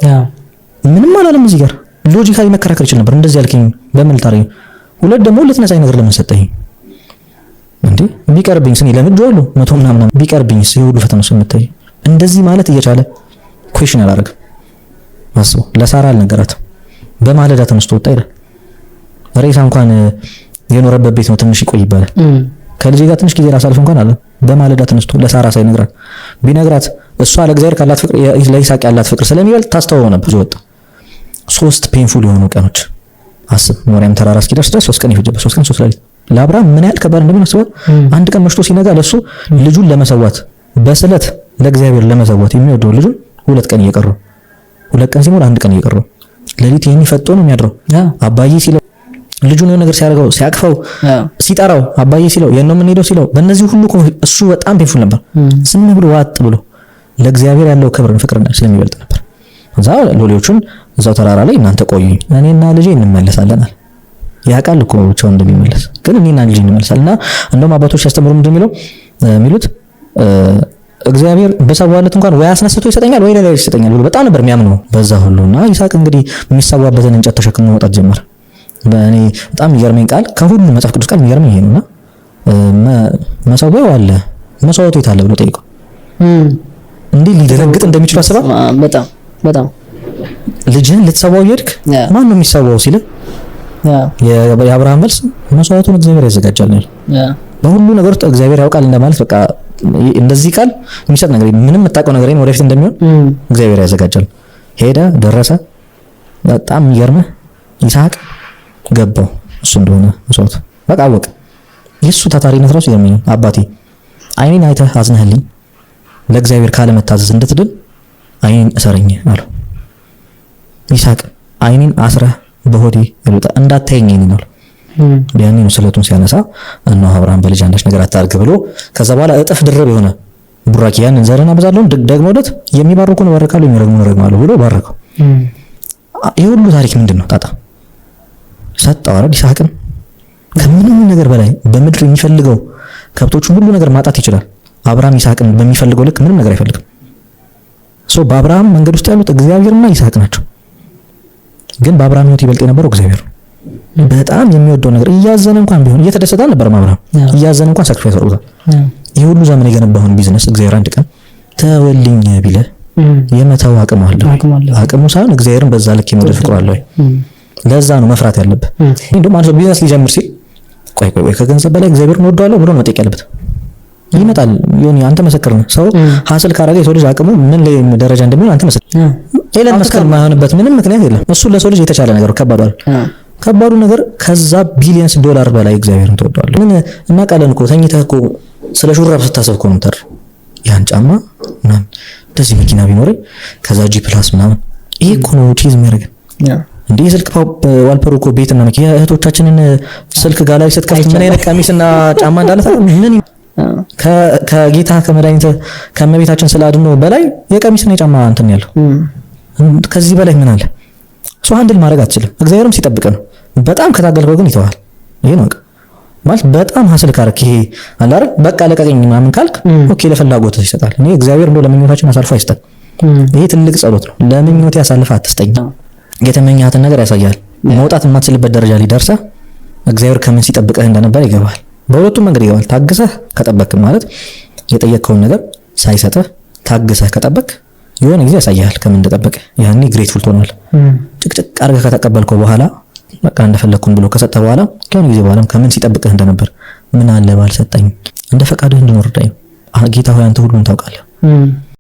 C: ምንም አላለም። እዚህ ጋር logically መከራከር ይችል ነበር። እንደዚህ ያልከኝ በምን ልታረኝ? ሁለት ደግሞ ልትነሳኝ ነገር ለምን ሰጠኝ? እንዴ ቢቀርብኝስ፣ እኔ ለምጄዋለሁ መቶ ምናምን፣ ቢቀርብኝስ የሁሉ ፈተና ውስጥ የምታይ እንደዚህ ማለት እየቻለ question አላደረግም። አስበው፣ ለሳራ አልነገራትም። በማለዳ ተነስቶ ወጣ ይላል። ሬሳ እንኳን የኖረበት ቤት ነው ትንሽ ይቆይ ይባላል። ከልጄ ጋር ትንሽ ጊዜ ላሳልፍ እንኳን አለ። በማለዳ ተነስቶ ለሳራ ሳይነግራት፣ ቢነግራት እሷ ለእግዚአብሔር ካላት ፍቅር ለይስሐቅ ያላት ፍቅር ስለሚበልጥ ታስተውለው ነበር። ወጣ። 3 painful የሆኑ ቀኖች አስብ። ሞሪያም ተራራ እስኪደርስ ድረስ 3 ቀን ይፈጀበት፣ 3 ቀን 3 ሌሊት። ለአብርሃም ምን ያህል ከባድ እንደሚሆን አስበው። አንድ ቀን መሽቶ ሲነጋ ለሱ ልጁን ለመሰዋት፣ በስለት ለእግዚአብሔር ለመሰዋት የሚወደው ልጁን 2 ቀን እየቀረው፣ 2 ቀን ሲሞላ አንድ ቀን እየቀረው ሌሊት ይሄን ፈጦ ነው የሚያድረው። አባዬ ሲለው፣ ልጁን የሆነ ነገር ሲያደርገው፣ ሲያቅፈው፣ ሲጠራው፣ አባዬ ሲለው፣ የት ነው የምንሄደው ሲለው፣ በእነዚህ ሁሉ እሱ በጣም painful ነበር። ዝም ብሎ ዋጥ ብሎ ለእግዚአብሔር ያለው ክብርን ፍቅርን ስለሚበልጥ ነበር። እዛ ሎሌዎቹን እዛው ተራራ ላይ እናንተ ቆዩኝ፣ እኔና ልጄ እንመለሳለን አለ። ያውቃል እኮ ብቻውን እንደሚመለስ፣ ግን እኔና ልጄ እንመለሳለን። እና እንደውም አባቶች ሲያስተምሩ ምንድን የሚለው የሚሉት እግዚአብሔር በሰዋለት እንኳን ወይ አስነስቶ ይሰጠኛል ወይ ሌላ ይሰጠኛል ብሎ በጣም ነበር የሚያምነው በዛ ሁሉ። እና ይስሐቅ እንግዲህ የሚሰዋበትን እንጨት ተሸክሞ መውጣት ጀመረ። በእኔ በጣም የሚገርመኝ ቃል፣ ከሁሉ መጽሐፍ ቅዱስ ቃል የሚገርመኝ ይሄ ነውና መሰዊያው አለ፣ መስዋዕቱ የት አለ ብሎ ጠይቀው እንዴ ሊደነግጥ እንደሚችል አስባ።
B: በጣም በጣም።
C: ልጅህን ልትሰዋው እየሄድክ ማን ነው የሚሰዋው ሲል የአብርሃም መልስ መስዋዕቱን እግዚአብሔር ያዘጋጃል ነው። በሁሉ ነገር ውስጥ እግዚአብሔር ያውቃል እንደማለት። በቃ እንደዚህ ቃል የሚሰጥ ነገር ምንም የምታውቀው ነገር ወደፊት እንደሚሆን እግዚአብሔር ያዘጋጃል። ሄደ፣ ደረሰ። በጣም የሚገርምህ ይስሐቅ ገባው እሱ እንደሆነ መስዋዕቱ፣ በቃ አወቀ። የእሱ ታታሪነት ራሱ ይገርመኛል። አባቴ አይኔን አይተህ አዝነህልኝ ለእግዚአብሔር ካለመታዘዝ እንድትድን አይኔን እሰረኝ አለው። ይስሐቅ አይኔን አስረህ በሆዴ ይሉጣ እንዳታየኝ አይኔን አለው። ያኔ ነው ስለቱን ሲያነሳ እነሆ አብርሃም በልጅ አንዳች ነገር አታርግ ብሎ ከዛ በኋላ እጥፍ ድርብ የሆነ ቡራኪ፣ ያንን ዘርን አበዛለሁ፣ ደግሞ ወደት የሚባርኩን እባርካለሁ፣ የሚረግሙን እረግማለሁ ብሎ ባረከው። ይህ ሁሉ ታሪክ ምንድን ነው? ጣጣ ሰጠው አይደል? ይስሐቅን ከምንም ነገር በላይ በምድር የሚፈልገው ከብቶቹን ሁሉ ነገር ማጣት ይችላል። አብርሃም ይስሐቅን በሚፈልገው ልክ ምንም ነገር አይፈልግም። So በአብርሃም መንገድ ውስጥ ያሉት እግዚአብሔርና ይስሐቅ ናቸው። ግን በአብርሃም ሕይወት ይበልጥ የነበረው እግዚአብሔር ነው። በጣም የሚወደው ነገር እያዘነ እንኳን ቢሆን፣ እየተደሰተ አልነበረም አብርሃም፣ እያዘነ እንኳን sacrifice አድርጎታል። ይህ ሁሉ ዘመን የገነባውን ቢዝነስ እግዚአብሔር አንድ ቀን ተወልኝ ቢልህ የመተው አቅሙ አለ? አቅሙ ሳይሆን እግዚአብሔርን በዛ ልክ የመውደድ ፍቅሩ አለ ወይ? ለዛ ነው መፍራት ያለብህ። እንደውም አንድ ሰው ቢዝነስ ሊጀምር ሲል ቆይ ቆይ ቆይ፣ ከገንዘብ በላይ እግዚአብሔርን እወደዋለሁ ብሎ ነው መጠየቅ ያለበት። ይመጣል ዮኒ፣ አንተ መሰክር ነው። ሰው hustle ካረገ የሰው ልጅ አቅሙ ምን ላይ ደረጃ እንደሚሆን አንተ መሰክር። ኤለን መስክ የማይሆንበት ምንም ምክንያት የለም። እሱ ለሰው ልጅ የተቻለ ነገር ከባዱ አይደል። ከባዱ ነገር ከዛ billions ዶላር በላይ እግዚአብሔርን ትወደዋለህ። ምን እናውቃለን እኮ፣ ተኝተህ እኮ ስለ ሹራብ ስታሰብ እኮ ነው የምታድረው። ያን ጫማ ምናምን፣ እንደዚህ መኪና ቢኖረኝ፣ ከዛ G plus ምናምን፣ ይሄ እኮ ነው chase የሚያደርገን። እንዴ የስልክ wallpaper ኡ እኮ ቤትና መኪና፣ የእህቶቻችንን ስልክ ጋላሪ ስትከፍት ምን አይነት ቀሚስና ጫማ እንዳለ ምን ከጌታ ከመድኃኒት ከእመቤታችን ስላድኖ በላይ የቀሚስና የጫማ እንትን ያለው ከዚህ በላይ ምን አለ? So handle ማድረግ አትችልም። እግዚአብሔርም ሲጠብቅ ነው። በጣም ከታገልከው ግን ይተዋል። ይሄ ነው ማለት በጣም hustle ካረክ፣ ይሄ አለ አይደል፣ በቃ ለቀቀኝ ምናምን ካልክ okay ለፍላጎት ይሰጣል። እኔ እግዚአብሔር እንደው ለምኞታችን አሳልፎ አይስጠን። ይሄ ትልቅ ጸሎት ነው። ለምኞቴ አሳልፈህ አትስጠኝ። የተመኛትን ነገር ያሳያል። መውጣት የማትችልበት ደረጃ ላይ ደርሰህ እግዚአብሔር ከምን ሲጠብቅህ እንደነበር ይገባል። በሁለቱም መንገድ ይገባል። ታግሰህ ከጠበክ፣ ማለት የጠየቅከውን ነገር ሳይሰጥህ ታግሰህ ከጠበክ የሆነ ጊዜ ያሳያል ከምን እንደጠበቀ። ያኔ grateful ትሆናለህ። ጭቅጭቅ አድርገህ ከተቀበልከው በኋላ፣ በቃ እንደፈለግኩን ብሎ ከሰጠ በኋላ፣ ከሆነ ጊዜ በኋላ ከምን ሲጠብቅህ እንደነበር፣ ምን አለ ባልሰጠኝ፣ እንደ ፈቃድህ እንድኖር እርዳኝ ጌታ ሆይ አንተ ሁሉን ታውቃለህ።